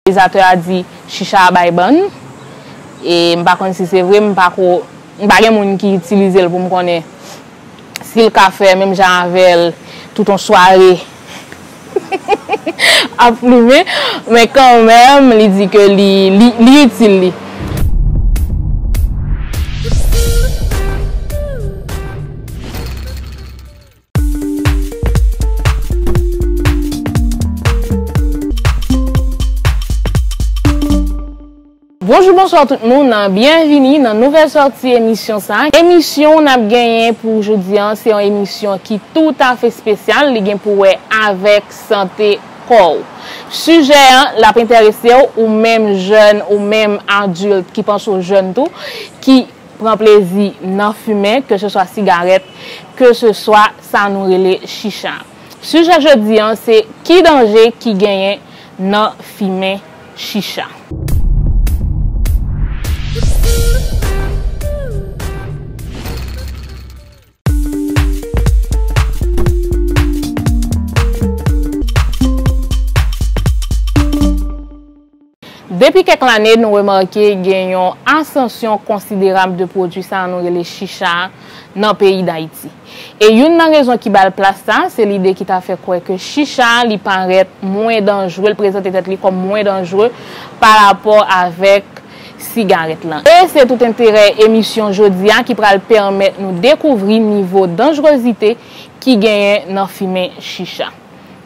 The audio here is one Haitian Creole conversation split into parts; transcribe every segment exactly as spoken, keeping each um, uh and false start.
Realizatè a di chicha a bay bann. E m pa konn si se vre, m pa ko, m pa gen moun ki itilize l pou m konnen si l ka fè menm jan avè l tout yon sware ap flimen, men kanmenm, li di ke li, li, li itil li. Bonjou, bonswa tout moun, byenvini nan nouvèl sòti emisyon sa. Emisyon n ap genyen pou jodi a, se yon emisyon ki toutafè espesyal, li gen pou wè avèk sante kò w. Sijè an, l ap enterese w, ou menm jèn, ou menm adilt ki panse w jèn tou, ki pran plezi nan fimen, ke se swa sigarèt, ke se swa sa nou rele chicha. Sijè jodi an, se ki danje ki genyen nan fimen chicha. Depi kèk lane, nou remake gen yon asansyon konsiderab de pwodui sa a nou rele chicha a nan peyi Dayiti. E youn nan rezon ki ba l plas sa, se lide ki ta fè kwè ke chicha a, li parèt mwen danjre, l prezante tèt li kòm mwen danjre pa rapò avèk sigarèt lan. E se tout enterè emisyon jodi a ki pral pèmèt nou dekouvri nivo danjrezite ki genyen nan fimen chicha.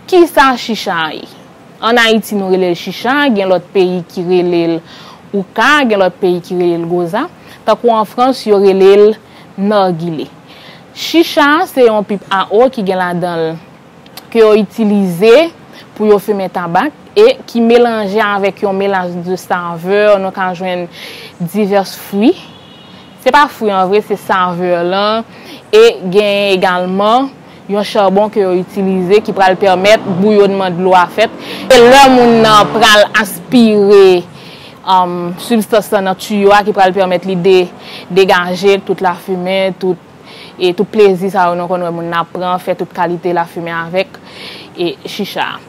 Kisa chicha a ye? Ann Ayiti, nou rele l chicha, gen lòt peyi ki rele l ouka, gen lòt peyi ki rele l goza. Tankou an Frans, yo rele l nargile. Chicha, se yon pip a eau ki gen ladan l, ke yo itilize pou yo fimen tabak, e ki melanje avèk yon melaj de savè, nou ka jwenn divès fwi. Se pa fwi an vre, se savè lan. E genyen egalman yon chabon ke yo itilize ki pral pèmèt bouyonnman dlo a fèt. E lè moun nan pral aspire, um, sibstans lan nan tiyo a ki pral pèmèt li de-, degaje tout lafimen, tout, e tout plezi sa yo nou konn wè moun nan ap pran, fè tout kalite lafimen avèk, e chicha a.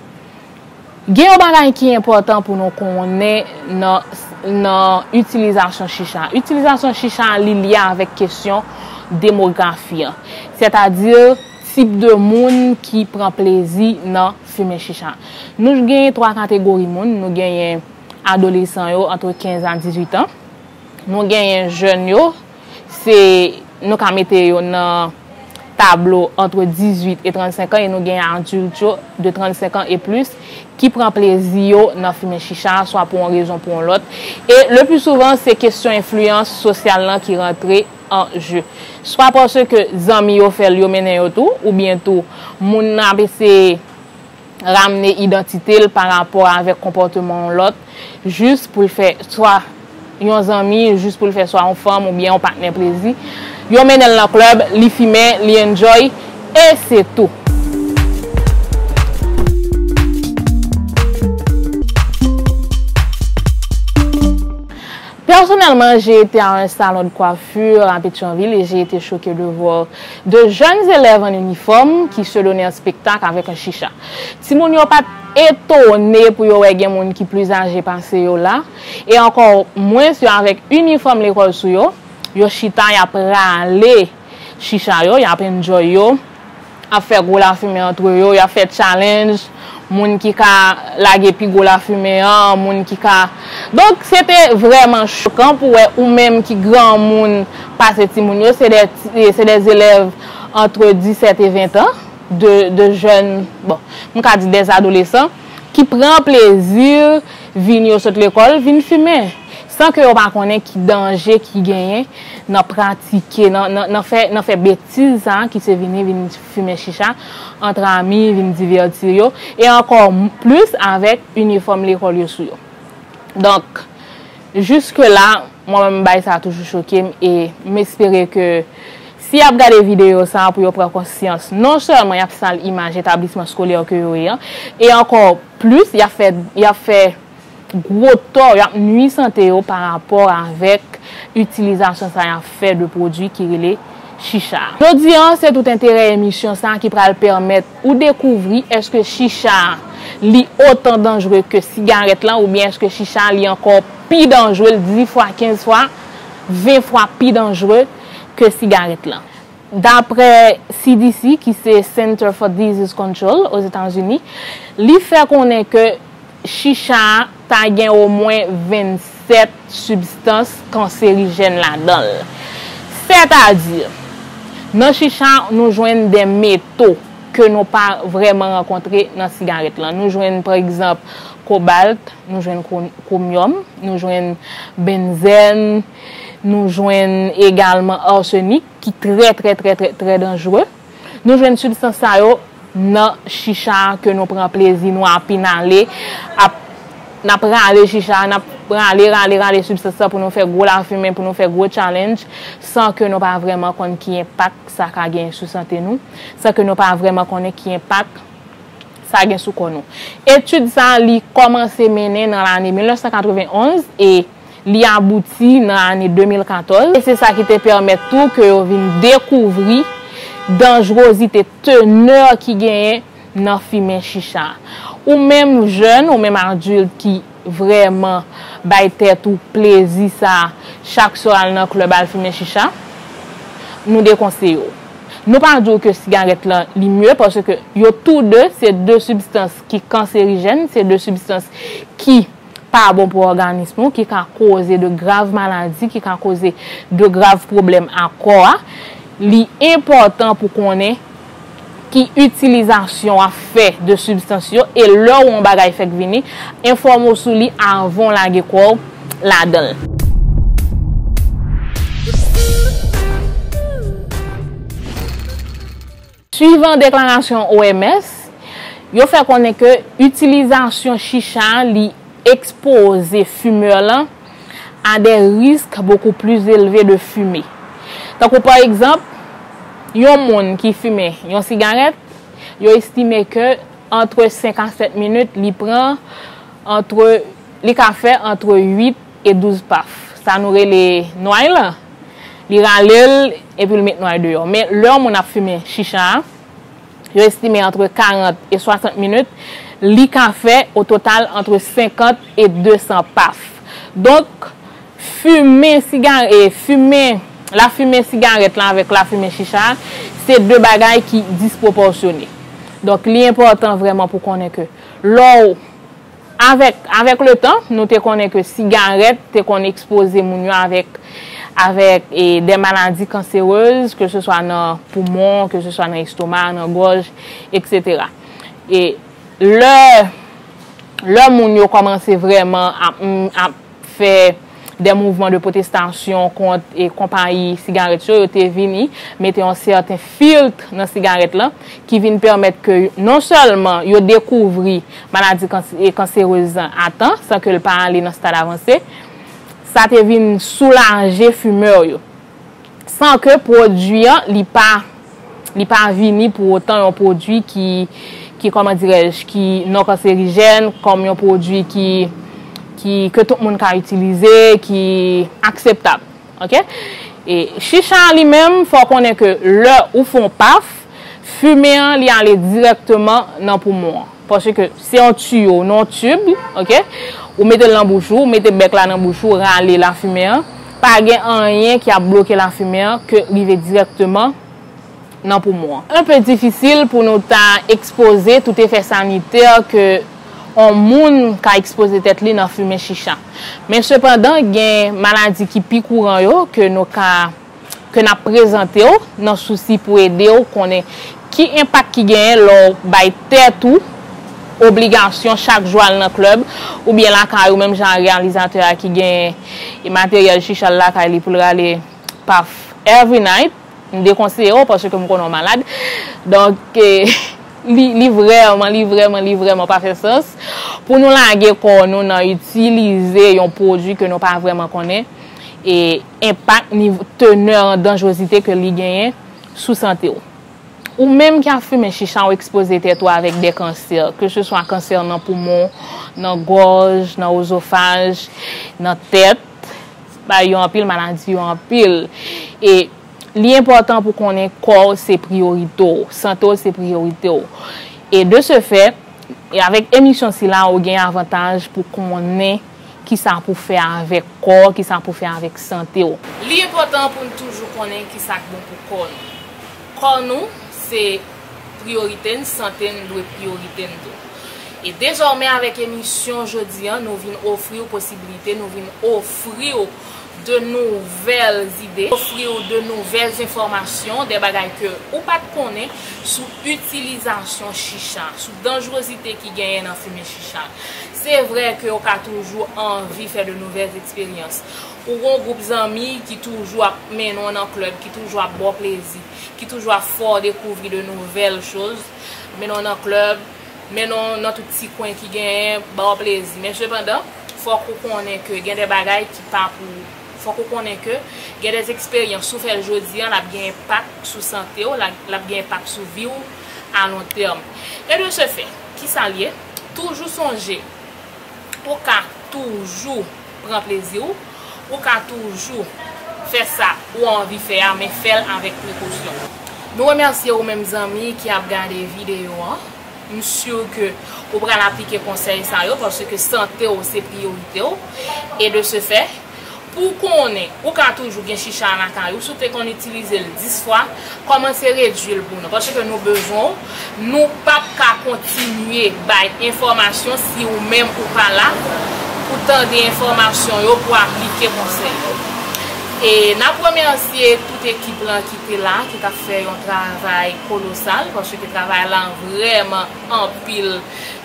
Gen yon bagay ki enpòtan pou nou konnen nan, nan itilizasyon chicha. Itilizasyon chicha, li lye avèk kesyon demografi an. Sètadi, tip de moun ki pran plezi nan fimen chicha. Nou genyen twa kategori moun. Nou genyen adolesan yo, ant kenz a dizuit an. Nou genyen jèn yo, se, nou ka mete yo nan tablo ant dizuit e trannsenk an, e nou genyen adilt yo de trannsenk an e plis ki pran plezi yo nan fimen chicha, swa pou yon rezon pou yon lòt. E le pli souvan, se kesyon enfliyans sosyal lan ki rantre an je. Swa paske zanmi yo fè l, yo mennen yo tou, oubyen tou, moun nan ap eseye ramne idantite l pa rapò avèk konpòtman yon lòt, jis pou l fè swa yon zanmi, jis pou l fè swa yon fanm oubyen yon patnè plezi. Yo mennen l nan klèb, li fimen, li enjoy, e se tou. Personnellement, j'ai été à un salon de coiffure à Pétion-Ville et j'ai été choquée de voir de jeunes élèves en uniforme qui se donnaient un spectacle avec un chicha. Timoun yo pa t etone pou yo wè gen moun ki plis aje pase yo la, e ankò mwens yo avèk inifòm lekòl sou yo, yo chita, y ap rale chicha yo, y ap enjoy yo, ap fè gwo lafimen antre yo, y ap fè challenge, moun ki ka lage pi gwo lafimen an, moun ki ka. Donk, se te vrèman chokan pou wè ou menm ki granmoun pase timoun yo, se de, se de elèv ant disèt e ven an, de, de jèn, bon, m ka di de adolesan, ki pran plezi vin yo sot lekòl, vin fimen, san ke yo pa konnen ki danje ki genyen nan pratike, nan, nan, nan fè, nan fè betiz sa a ki se vini, vin fimen chicha ant ami, vin divèti yo, e ankò m-, plis avèk inifòm lekòl yo sou yo. Donk, jiske la, mwen menm, bagay sa a toujou choke m, e m espere ke si y ap gade videyo sa a pou yo pran konsyans, non sèlman y ap sal imaj etablisman eskolè ke yo ye an, e ankò plis, y ap fè, y ap fè gwo tò, y ap nui sante yo pa rapò avèk itilizasyon sa y ap fè de pwodui ki rele chicha. Jodi a, se tout enterè emisyon sa ki pral pèmèt ou dekouvri èske chicha Li otan danjre ke sigarèt lan, oubyen èske chicha li ankò pi danjre, dis fwa, kenz fwa, ven fwa pi danjre ke sigarèt lan? Daprè C D C, ki se Center for Disease Control Ozetazini, li fè konnen ke chicha a ta gen omwen vennsèt sibstans kanserijèn ladan l. Sètadi, nan chicha, nou jwenn de meto ke nou pa vrèman rankontre nan sigarèt lan. Nou jwenn, pa egzanp, kobalt, nou jwenn kwo-, kwomyòm, nou jwenn benzèn, nou jwenn egalman arsenik, ki trè, trè, trè, trè, trè danjre. Nou jwenn sibstans sa yo nan chicha ke nou pran plezi nou ap inale, ap, n ap rale chicha, n ap rale, rale, rale sibstans sa pou nou fè gwo lafimen, pou nou fè gwo challenge, san ke nou pa vrèman konn ki enpak sa ka genyen sou sante nou, san ke nou pa vrèman konnen ki enpak sa gen sou kò nou. Etid sa a, li kòmanse mennen nan lane mil nèf san katreven onz e li abouti nan ane de mil katòz. E se sa ki te pèmèt tou ke yo vin dekouvri danjrozite, tenè ki genyen nan fimen chicha. Ou menm jèn, ou menm adilt ki vrèman bay tèt ou plezi sa, chak swa al nan klèb al fimen chicha, nou dekonseye w. Nou pa di w ke sigarèt lan li mye, paske yo tou de se de sibstans ki kanserijèn, se de sibstans ki pa bon pou òganis nou, ki ka koze de grav maladi, ki ka koze de grav pwoblèm a kò a. Li enpòtan pou konnen ki itilizasyon w ap fè de sibstans yo, e lè w wè yon bagay fèk vini, enfòme w sou li avan w lage kò w ladan l. Swivan deklarasyon O M S, yo fè konnen ke itilizasyon chicha li ekspoze fimè lan à des risques beaucoup plus élevés de fumer. Tankou pa egzanp, yon moun ki fimen yon sigarèt, yo estime ke antre senk a sèt minit, li pran antre, li ka fè antre uit e douz paf. Sa nou rele nway lan. Li rale l, epi l met nway deyò. Men lè yon moun ap fimen chicha a, yo estime antre karant e swasant minit, li ka fè o total antre senkant e de san paf. Donk, fimen siga-, e, fimen, lafimen sigarèt lan avèk lafimen chicha a, se de bagay ki dispwopòsyone. Donk, li enpòtan vrèman pou konnen ke lè w, avèk, avèk letan, nou te konnen ke sigarèt te konn ekspoze moun yo avèk, avèk, e, de maladi kanserez, ke se swa nan poumon, ke se swa nan estoma, nan gòj, etsetera. E lè, lè moun yo kòmanse vrèman ap, ap fè de mouvman de pwotestasyon kont, e, konpayi sigarèt yo, yo te vini mete yon sèten filt nan sigarèt lan ki vin pèmèt ke non sèlman yo dekouvri maladi kans-, e, kanserez lan a tan, san ke l pa ale nan stad avanse, sa te vin soulaje fimè yo. San ke pwodui an, li pa, li pa vini pou otan yon pwodui ki, ki, kòman dirèj, ki non kanserijèn, kòm yon pwodui ki, ki, ke tout moun ka itilize, ki akseptab. Oke? E chicha li menm, fò w konnen ke lè ou fè yon paf, fimen an, li ale dirèkteman nan poumon an. Paske se yon tiyo, nan yon tib, oke? Ou mete l nan bouch ou, ou mete bèk la nan bouch ou, rale lafimen an. Pa gen anyen ki ap bloke lafimen an ke rive dirèkteman nan poumon an. Enpe difisil pou nou ta ekspoze tout efè sanitè ke yon moun ka ekspoze tèt li nan fimen chicha. Men sepandan, gen maladi ki pi kouran yo ke nou ka ke n ap prezante w nan sousi pou ede w konnen ki enpak ki genyen lè w bay tèt ou obligasyon chak jou al nan klèb, oubyen lakay ou, menm jan a reyalizatè a ki gen materyèl chicha l lakay li pou l rale paf every night. M dekonseye w paske m konnen w malad. Donk, e, li, li vrèman, li vrèman, li vrèman pa fè sans pou nou lage kò nou nan itilize yon pwodui ke nou pa vrèman konnen. E enpak, nivo, tenè an danjrozite ke li genyen sou sante w. Ou menm ki ap fimen chicha, ou ekspoze tèt ou avèk de kansè, ke se swa kansè nan poumon, nan gòj, nan ozofaj, nan tèt, bagay yo anpil, maladi yo anpil. E li enpòtan pou konnen kò w se priyorite w, sante w se priyorite w. E de ce fait, E avèk emisyon sila, ou gen avantaj pou konnen kisa pou fè avèk kò w, kisa pou fè avèk sante w. Li enpòtan pou n toujou konnen kisa k bon pou kò nou. Kò nou se priyorite n, sante n dwe priyorite n tou. E dezòmè avèk emisyon jodi a, nou vin ofri w posibilite, nou vin ofri w de nouvèl ide, ofri w de nouvèl enfòmasyon, de bagay ke ou pa t konnen sou itilizasyon chicha, sou danjrezite ki genyen nan fimen chicha. Se vre ke w ka toujou anvi fè de nouvèl eksperyans. Ou gon gwoup zanmi ki toujou ap mennen w nan klèb, ki toujou ap ba w plezi, ki toujou ap fè w dekouvri de nouvèl choz, mennen w nan klèb, mennen w nan tout ti kwen ki genyen, ba w plezi. Men sepandan, fòk ou konnen ke gen de bagay ki pa pou ou. Fòk ou konnen ke gen de eksperyans, si w fè l jodi a, l ap gen enpak sou sante w, l ap gen enpak sou vi w a lon tèm. E de se fè, kisa l ye? Toujou sonje, ou ka toujou pran plezi w, ou ka toujou fè sa ou anvi fè a, men fè l avèk prekosyon. Nou remèsye ou menm zanmi ki ap gade videyo an. M si ke ou pral aplike konsèy sa yo, paske sante w se priyorite w. E de se fè, pou w konnen, ou ka toujou gen chicha lakay ou, si w te konn itilize l dis fwa, kòmanse redui l pou nou, paske nou bezwen w. Nou p ap ka kontinye bay enfòmasyon si ou menm ou pa la pou tande enfòmasyon yo, pou aplike konsèy yo. E n ap remèsye tout ekip lan ki te la, ki t ap fè yon travay kolosal, paske travay la vrèman anpil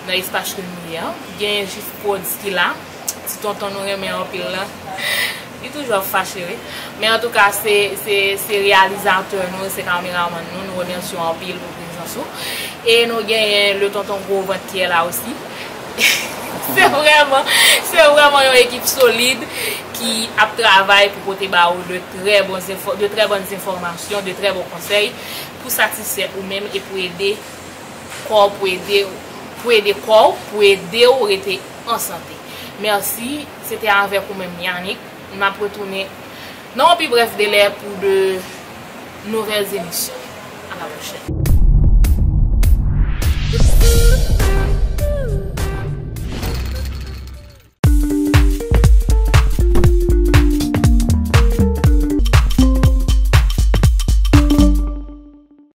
nan espas ke nou ye an. Gen Jif Prodz ki la, ti tonton nou renmen anpil lan. Li toujou ap fache, wi. Men antouka, se, se, se reyalizatè nou, se kameramann nou. Nou remèsye w anpil pou prezans ou. E nou genyen le tonton gwo vant ki la osi. Se vrèman, se vrèman yon ekip solid ki ap travay pou pote ba ou de trè bon enfò-, de trè bòn enfòmasyon, de trè bon konsèy pou satisfè ou menm e pou ede kò w, pou ede, pou ede kò w, pou ede w rete an sante. Mèsi, se te avèk ou menm, Yanick. M ap retounen nan yon pi brèf delè pou de nouvèl emisyon. A la pwochèn.